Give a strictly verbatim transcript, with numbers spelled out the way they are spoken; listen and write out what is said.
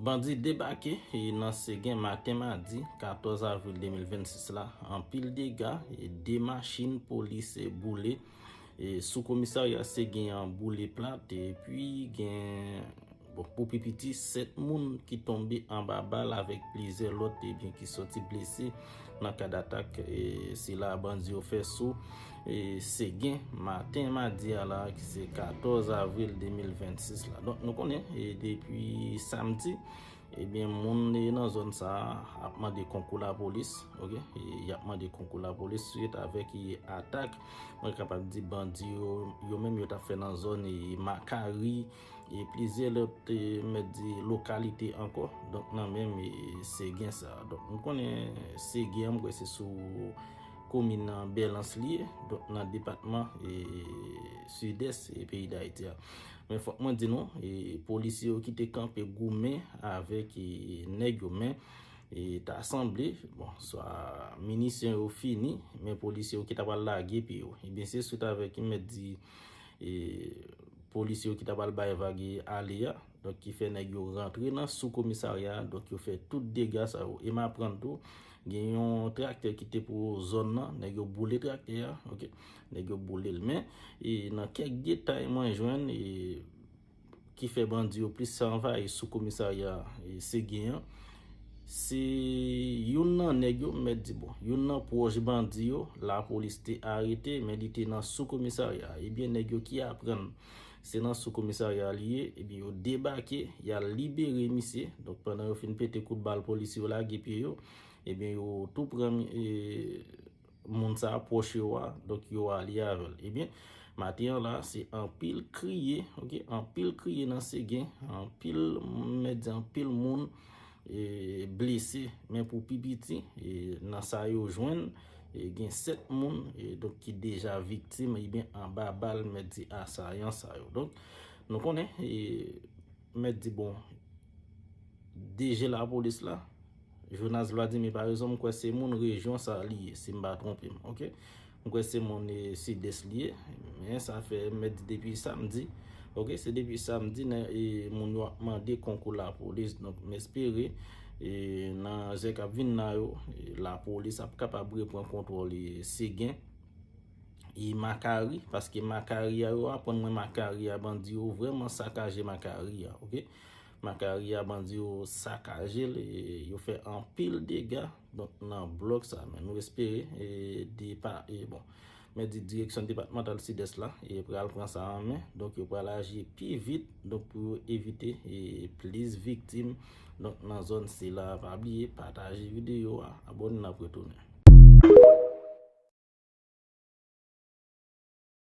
Bandi debake e nan Segen maten madi katòz avril de mil vennsis la. Anpil dega, e de machin polis e boule e sou komisarya Segen an boule plat, epi gen, bon, pou pi piti, sèt moun ki tonbe anba bal avèk plizyè lòt, ebyen, ki sòti blese nan kad atak, e, sila bandi yo fè sou, e, Segen maten madi a la, ki se katòz avril de mil vennsis la. Donk, nou konnen, e, depi samdi, ebyen, moun, e, nan zòn sa a ap mande konkou lapolis, oke? E, y ap mande konkou lapolis swit avèk, e, atak, mwen kapab di bandi yo, yo menm yo t ap fè nan zòn, e, Makari, e plizyè lòt, e, mèt di lokalite ankò, donk nan menm, e, Segen sa a. Donk, nou konnen Segen an, mwen kwè se sou komin nan Bèlans li ye, donk nan depatman, e, Sidès, e, peyi Dayiti a. Men fòk mwen di nou, e, polisye yo ki te kanpe goumen avèk, e, nèg yo, men, e, ta sanble, bon, swa minisyon yo fini, men polisye yo ki ta pral lage pye yo. Ebyen, se swit avèk, mèt di, e, polisye yo ki ta pral bay vag e ale a, donk ki fè nèg yo rantre nan sou komisarya a, donk yo fè tout dega sa yo. E m aprann tou, gen yon traktè ki te pou zòn nan, nèg yo boule traktè a, oke, nèg yo boule l. Men, e, nan kèk detay mwen jwenn, e, ki fè bandi yo plis anvayi sou komisarya, e, Segen an, se youn nan nèg yo, m mèt di, bon, youn nan pwòch bandi yo, lapolis te arete, men li te nan sou komisarya. Ebyen, nèg yo ki aprann se nan sou komisarya li ye, ebyen, yo debake, y al libere misye. Donk, pandan yo fin pete kout bal, polisye yo lage pye yo, ebyen, yo tou pran, e, moun sa a, pwòch yo a, donk yo ale avè l. Ebyen, maten an la, se anpil kriye, oke, anpil kriye nan Segen, anpil, m mèt di anpil moun, e, blese, men pou pi piti, e, nan sa yo jwenn, e, gen sèt moun, e, donk ki deja viktim, ebyen, anba bal, m mèt di asayan sa yo. Donk, nou konnen, e, m mèt di, bon, D G lapolis la, Jonas Vladimir, parezon, m kwè se moun rejyon sa li ye, si m pa twonpe m, oke? M kwè se moun, e, Sidès li ye, men sa fè m mèt di depi samdi, oke? Se depi samdi, nan, e, moun yo ap mande konkou lapolis. Donk, m espere, e, nan zè k ap vin nan yo, e, lapolis ap kapab reprann kontwòl, e, Segen e Makari, paske Makari a, yo aprann mwen Makari a, bandi yo vrèman sakaje Makari a, oke? Makari a, bandi yo sakaje l, e yo fè anpil dega, donk, nan blòk sa. Men nou espere, e, depa-, e, bon, mèt di direksyon depatmantal Sidès la, e pral pran sa an men, donk yo pral aji pi vit, donk, pou yo evite, e, plis viktim, donk, nan zòn sila. Pa bliye pataje videyo a, abòne, n ap retounen.